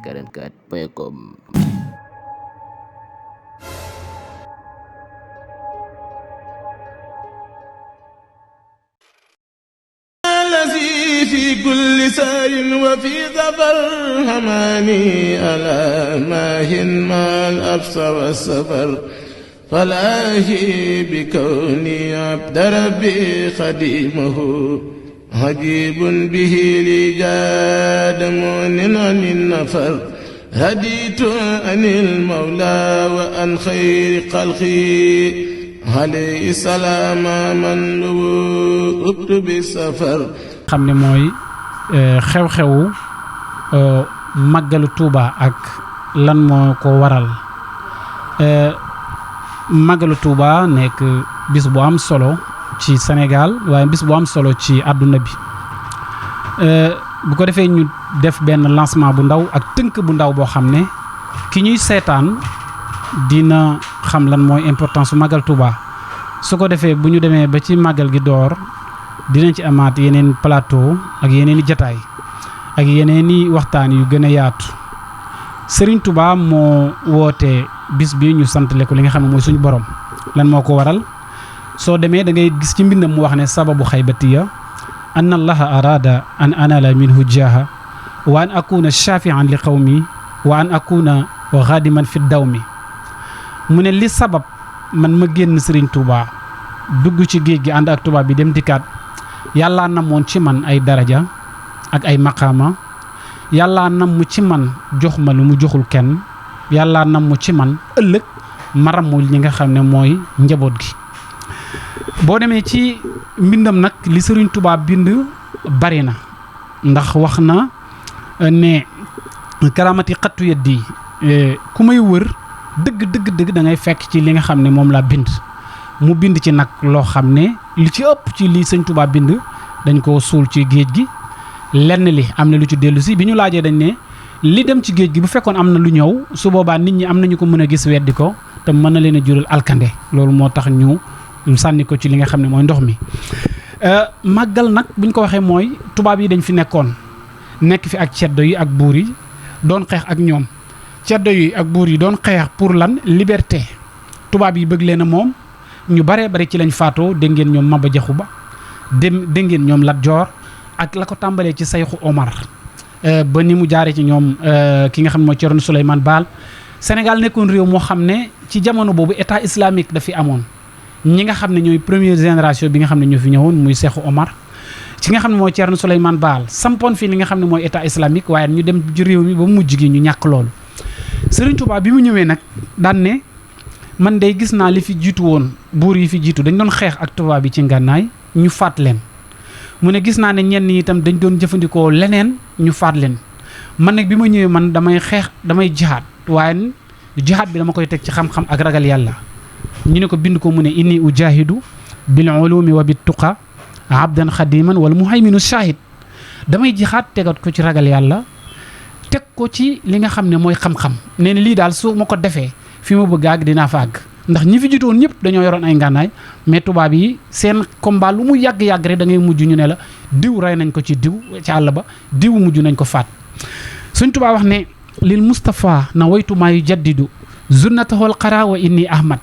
24744 في كل سار وفي ظفر هماني ألا ماهن ما الأبص والسفر فلاهي بكوني عبد ربي خديمه عجيب به لي جاد مؤن عن النفر هديت عن المولى وعن خير خلقي عليه السلام من لو أكتب السفر xam ne mooy xew-xewu màggalu Touba ak lan moo ko waral màggalu Touba nekk bis bu am solo ci Sénégal waaye bis bu am solo ci àdduna bi bu ko defee ñu def benn lancement bu ndaw ak tënk bu ndaw boo xam ne ki ñuy seetaan dina xam lan mooy importance su màggal Touba su ko defee bu ñu demee ba ci màggal gi door dinañ ci amaat yeneen plateau ak yeneen i jataay ak yeneen i waxtaan yu gën a yaatu Serigne Touba moo woote bis bi ñu santale ko li nga xam ne mooy suñu borom lan moo ko waral soo demee da ngay gis ci mbindam mu wax ne sababu xaybatiya anna allaha arada an anala minhu jaha wa an akuna shafian li qawmi wa an akuna ghadiman fi dawmi mu ne li sabab man ma génn Serigne Touba dugg ci géej gi ànd ak Touba bi dem dikkaat yàllaa namoon ci man ay daraja ak ay maqaama yàllaa namm ci man jox ma lu mu joxul kenn yàllaa namm ci man ëllëg ma ramul ñi nga xam ne mooy njaboot gi boo demee ci mbindam nag li Sëriñ Tuubaa bind bari na ndax wax na ne karamati xattu yeddi ku may wër dëgg da ngay fekk ci li nga xam ne moom laa bind mu bind ci nag loo xam ne li ci ëpp ci li Sëñ Tuubaa bind dañ ko suul ci géej gi lenn li am na lu ci dellu si bi ñu laajee dañ ne li dem ci géej gi bu fekkoon am na lu ñëw su boobaa nit ñi am nañu ko mën a gis weddi ko te mën na leen a jural alkande loolu moo tax ñu sànni ko ci li nga xam ne mooy ndox mi màggal nag buñ ko waxee mooy tubaab yi dañ fi nekkoon nekk fi ak ceddo yi ak buur yi doon xeex ak ñoom ceddo yi ak buur yi doon xeex pour lan liberté tubaab yi bëgg leen a moom ñu baree bari ci lañ faatoo dégg ngeen ñoom Maba Jaxu Ba dégg ngeen ñoom Lat Joor ak la ko tàmbalee ci Sayxu Omar ba ni mu jaaree ci ñoom ki nga xam ne mooy Ceerno Souleymane Baal Sénégal nekkoon réew moo xam ne ci jamono boobu état islamique dafi amoon ñi nga xam ne ñooy première génération bi nga xam ne ñoo fi ñëwoon muy Sayxu Omar ci nga xam ne mooy Ceerno Souleymane Baal sampoon fii li nga xam ne mooy état islamique waaye ñu dem ci réew mi ba mujj gi ñu ñàkk loolu Serigne Touba bi mu ñëwee nag daan ne man day gis naa li fi jiitu woon buur yi fi jiitu dañ doon xeex ak tubaab bi ci ngànnaay ñu faat leen mu ne gis naa ne ñenn ñi itam dañ doon jëfandikoo leneen ñu faat leen man nag bi ma ñëwee man damay xeex damay jihaad waaye jihaad bi dama koy teg ci xam-xam ak ragal yàlla ñu ne ko bind ko mu ne inni ujahidu bil ulumi wa bit tuqa abdan xadiman wala muhayminu shahid damay jihaad tegat ko ci ragal yàlla teg ko ci li nga xam ne mooy xam-xam nee na lii daal su ma ko defee fi ma bëgg àgg dinaa fa àgg ndax ñi fi jiitoon ñëpp dañoo yoroon ay ngànnaay mais tubaab yi seen combat lu mu yàgg-yàgg rek da ngay mujj ñu ne la diw rey nañ ko ci diw ci àll ba diw mujj nañ ko faat suñ tubaab wax ne lil Moustapha na waytu maa yu jaddidu zunnatahul xara wa inni ahmad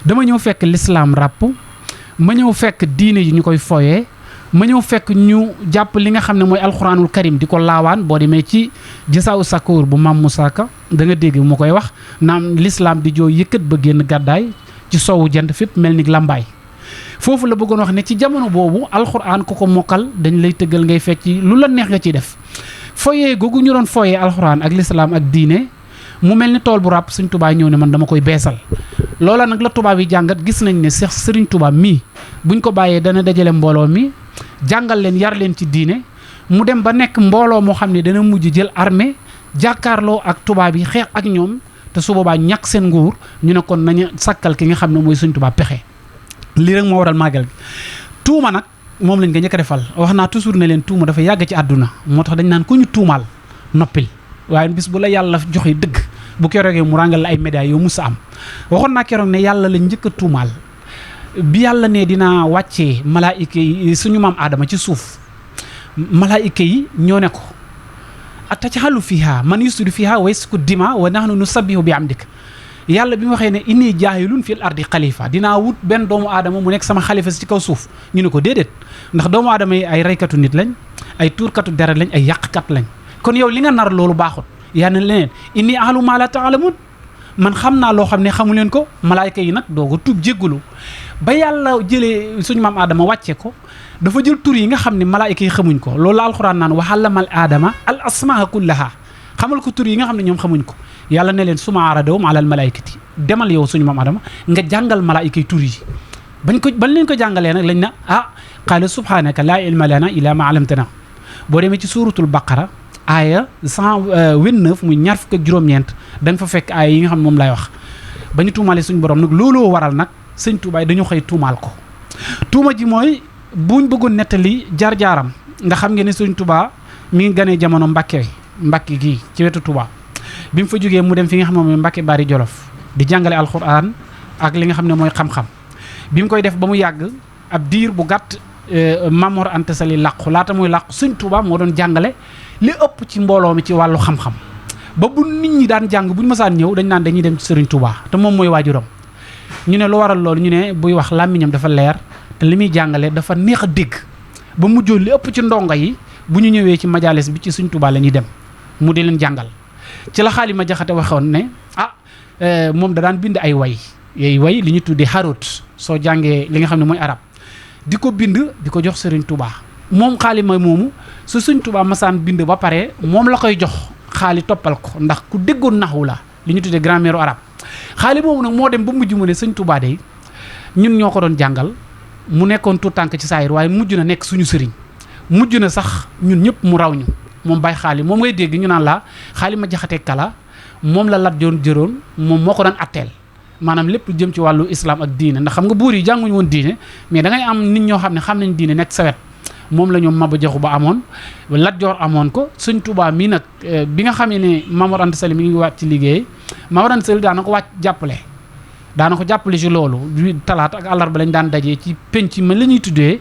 dama ñëw fekk l'islam ràpp ma ñëw fekk diine yi ñu koy foyee ma ñëw fekk ñu jàpp li nga xam ne mooy alxuraanul karim di ko laawaan boo demee ci Jasaawu Sakoor bu Maam Musaa Ka da nga dégg mu koy wax naam l'islam di joo yëkkat ba génn gàddaay ci soowu jant fépp mel ni lambaay foofu la bëggoon wax ne ci jamono boobu alxuraan ku ko mokkal dañ lay tëggal ngay fecc lu la neex nga ciy def foyee googu ñu doon foyee alxuraan ak l'islam ak diine mu mel ni tool bu ràpp Sëñ Tuubaa ñëw ne man dama koy beesal loola nag la tubaab yi jàngat gis nañ ne Seex Sëriñ Tuubaa mii buñ ko bàyyee dana dajale mbooloo mi jàngal leen yar leen ci diine mu dem ba nekk mbooloo moo xam ne dana mujj jël armée jàkkaarloo ak tubaab yi xeex ak ñoom te su boobaa ñàkk seen nguur ñu ne kon nañu sàkkal ki nga xam ne mooy Sëñ Tuubaa pexe lii rek moo waral màggal gi tuuma nag moom lañ ko njëkk a defal wax naa toujours ne leen tuuma dafa yàgg ci àdduna moo tax dañ naan ku ñu tuumaal noppil waaye bis bu la yàlla joxe dëgg bu keroogee mu ràngal la ay médailles yow musa am waxoon naa keroog ne yàlla la njëkk a tuumaal bi yàlla ne dinaa wàccee malaayika yi suñu maam aadama ci suuf malaayika yi ñoo ne ko ataj'alu fiha man yufsidu fiha wa yasfiku dima wa nahnu nusabbihu bi amdik yàlla bi mu waxee ne inni jaahilun fil ardi xalifa dinaa wut benn doomu aadama mu nekk sama xalifa ci kaw suuf ñu ne ko déedéet ndax doomu aadama yi ay reykatu nit lañ ay tuurkatu deret lañ ay yàqkat lañ kon yow li nga nar loolu baaxut yaa ne leneen inni a'lamu ma la ta'lamun man xam naa loo xam ne xamu leen ko malaayka yi nag doo ko tuub jéggulu ba yàlla jëlee suñu maam aadama wàcce ko dafa jël tur yi nga xam ne malaayka yi xamuñ ko loolu la alxuraan naan wa allamal aadama al asmaa kullaha xamal ko tur yi nga xam ne ñoom xamuñ ko yàlla ne leen suma aradahum alal malaykati demal yow suñu maam aadama nga jàngal malaayka yi tur yi bañ leen ko jàngalee nag lañ na qaala subhanaka laa ilma lana illa ma alamtana boo demee ci suuratul baqara aaya 129 muy ñaar fukk ak juróom-ñeent da nga fa fekk aaya yi nga xam ne moom lay wax ba ñu tuumaale suñu borom nag looloo waral nag sëñ Touba dañu xëy tuumaal ko tuuma ji mooy buñ bëggoon nettali jaar-jaaram nga xam ngeen ne sëñ Touba mi ngi ganee jamono Mbàkke gii ci wetu Touba bi mu fa jógee mu dem fi nga xam ne mooy Mbàkke Bari Jolof di jàngale alxuraan ak li nga xam ne mooy xam-xam bi mu koy def ba mu yàgg ab diir bu gàtt Mamor Anta Sali làqu laata muy làqu sëñ Touba moo doon jàngale li ëpp ci mbooloo mi ci wàllu xam-xam ba bu nit ñi daan jàng bu ñu mësaan ñëw dañ naan dañuy dem ci Serigne Touba te moom mooy waajuram ñu ne lu waral loolu ñu ne buy wax làmmiñam dafa leer te li muy jàngale dafa neex a dégg ba mujjoon li ëpp ci ndongo yi bu ñu ñëwee ci majalis bi ci Serigne Touba la ñuy dem mu di leen jàngal ci la Xaalima Jaxate waxoon ne moom da daan bind ay way yooyu way li ñu tuddee xaroot soo jàngee li nga xam ne mooy arab di ko bind di ko jox Serigne Touba moom Xaalima moomu su Serigne Touba masaan bind ba pare moom la koy jox xaali toppal ko ndax ku déggoon naxwu la li ñu tuddee grammaire arabe xaali boobu nag moo dem ba mujj mu ne Serigne Touba de ñun ñoo ko doon jàngal mu nekkoon tout tànk ci saayir waaye mujj na nekk suñu sëriñ mujj na sax ñun ñëpp mu raw ñu moom Baye Xaali moom ngay dégg ñu naan la Xaalima Jaxate Kala moom la Lat Joor jëroon moom moo ko doon atteel maanaam lépp jëm ci wàllu islam ak diine ndax xam nga buur yi jànguñu woon diine mais da ngay am nit ñoo xam ne xam nañ diine nekk sawet moom la ñoom Maba Jaxu Ba amoon Lat Joor amoon ko Sëñ Tuubaa mii nag bi nga xamee ne Mamor Anta Sali mi ngi wàcc ci liggéey Mamor Anta Sali daana ko wàcc jàppale daana ko jàppale ci loolu talaata ak àllarba lañ daan dajee ci penc ma la ñuy tuddee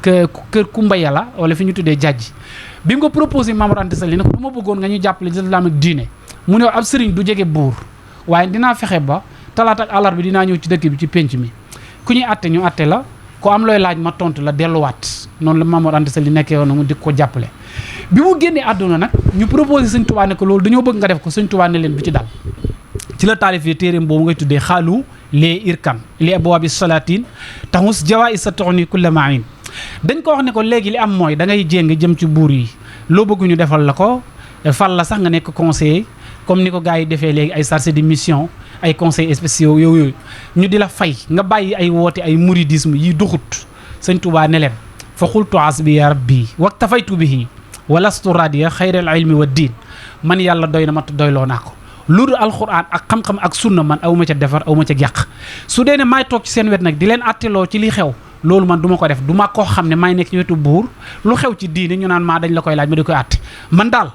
kër Kumba Yàlla wala fi ñu tuddee jàjji bi nga ko proposé Mamor Anta Sali ne ko dama bëggoon nga ñu jàppale ci islam ak diine mu ne ab sëriñ du jege buur waaye dinaa fexe ba talaata ak àllarba dinaa ñëw ci dëkk bi ci penc mi ku ñuy atte ñu atte la ko am looy laaj ma tontu la delluwaat noonu la Mamor Anta Sali nekkee woon mu di ko jàppale bi mu génnee àdduna nag ñu proposé Sëñ Tuubaa ne ko loolu dañoo bëgg nga def ko Sëñ Tuubaa ne leen bu ci dal ci la taalifee téeréem boobu ngay tuddee xaalu lee irkan li abwaabi salatin taxus jawaa sa toxni kulla maayin dañ ko wax ne ko léegi li am mooy da ngay jéng jëm ci buur yi loo bëgg ñu defal la ko fal la sax nga nekk conseiller comme ni ko gars yi defee léegi ay chargé de mission ay conseils spéciaux yooyu ñu di la fay nga bàyyi ay woote ay mouridisme yi duxut Sëñ Tuubaa ne leen fa xultu hasbi ya rabbi waktafaytu bihi walastu radiya xayral ilmi wa diin man yàlla doy na ma doyloo naa ko lu dul alxuraan ak xam-xam ak sunna man aw ma ca defar aw ma ca yàq su dee ne maay toog ci seen wet nag di leen atteloo ci li xew loolu man du ma ko def du ma koo xam ne maay nekk ci wetu buur lu xew ci diine ñu naan maa dañ la koy laaj ma di koy atte man daal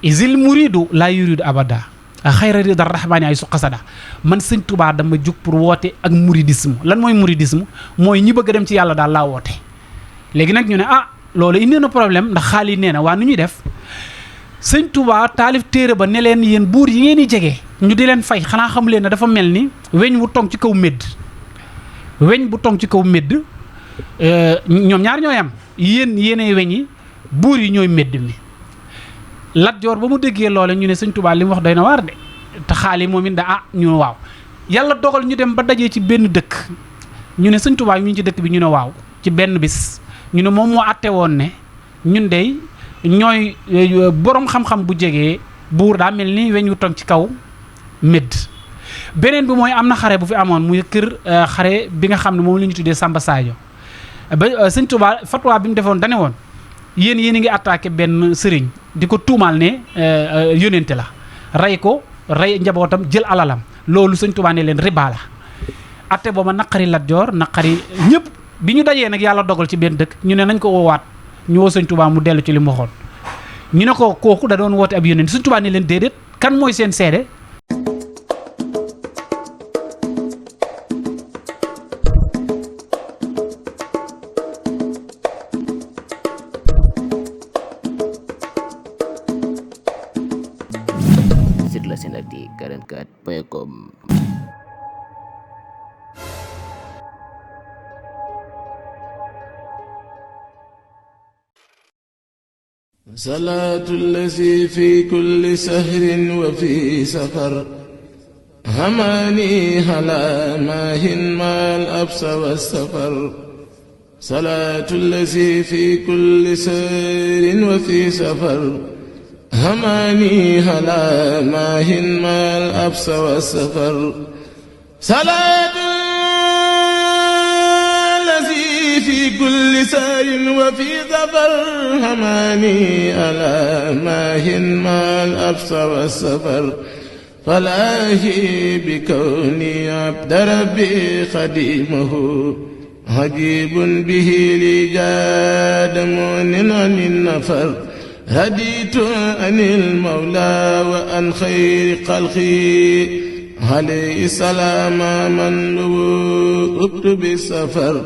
isil muridu laa yuridu abada xayra rida rahmaani ay suqasada man Sëñ Tuubaa dama jug pour woote ak mouridisme lan mooy mouridisme mooy ñi bëgg a dem ci yàlla daal laa woote léegi nag ñu ne loolu indi na problème ndax xaalis nee na waa nu ñuy def Sëñ Tuubaa taalif téere ba ne leen yéen buur yi ngeen di jege ñu di leen fay xanaa xam leen ne dafa mel ni weñ wu tong ci kaw médd weñ bu tong ci kaw médd ñoom ñaar ñooy am yéenay weñ yi buur yi ñooy médd mi Lat Joor ba mu déggee loole ñu ne Sëñ Tuubaa li mu wax doy na waar de te xaalis moom it ñu waaw yàlla dogal ñu dem ba dajee ci benn dëkk ñu ne Sëñ Tuubaa ñu ngi ci dëkk bi ñu ne waaw ci benn bis ñu ne moom moo àtte woon ne ñun dey ñooy borom xam-xam bu jegee buur daa mel ni weñ wu tong ci kaw médd beneen bi mooy am na xare bu fi amoon muy kër xare bi nga xam ne moom la ñu tuddee Samba Sadio ba Sëñ Tuubaa fatwa bi mu defoon dane woon yéen a ngi attaqué benn sëriñ di ko tuumaal ne yónente la rey njabootam jël alalam loolu Sëñ Tuubaa ne leen riba la atte booba naqari Lat Joor naqari ñëpp bi ñu dajee nag yàlla dogal ci benn dëkk ñu ne nañ ko woowaat ñu woo Sëñ Tuubaa mu dellu ci li mu waxoon ñu ne ko kooku da doon woote ab yónente Sëñ Tuubaa ne leen déedéet kan mooy seen seede irlasenactu44.com. صلاة الذي في كل سهر وفي سفر هماني هلا ماهن ما الأبس والسفر صلاة الذي في كل سهر وفي سفر هماني هلا ماهن ما الأبس والسفر صلاة في كل سار وفي ظفر هماني ألا ماهن ما الأبس والسفر فلاهي بكوني عبد ربي خديمه عجيب به لي جاد مؤن عن النفر هديت عن المولى وعن خير خلقي عليه السلام من لو أكتب السفر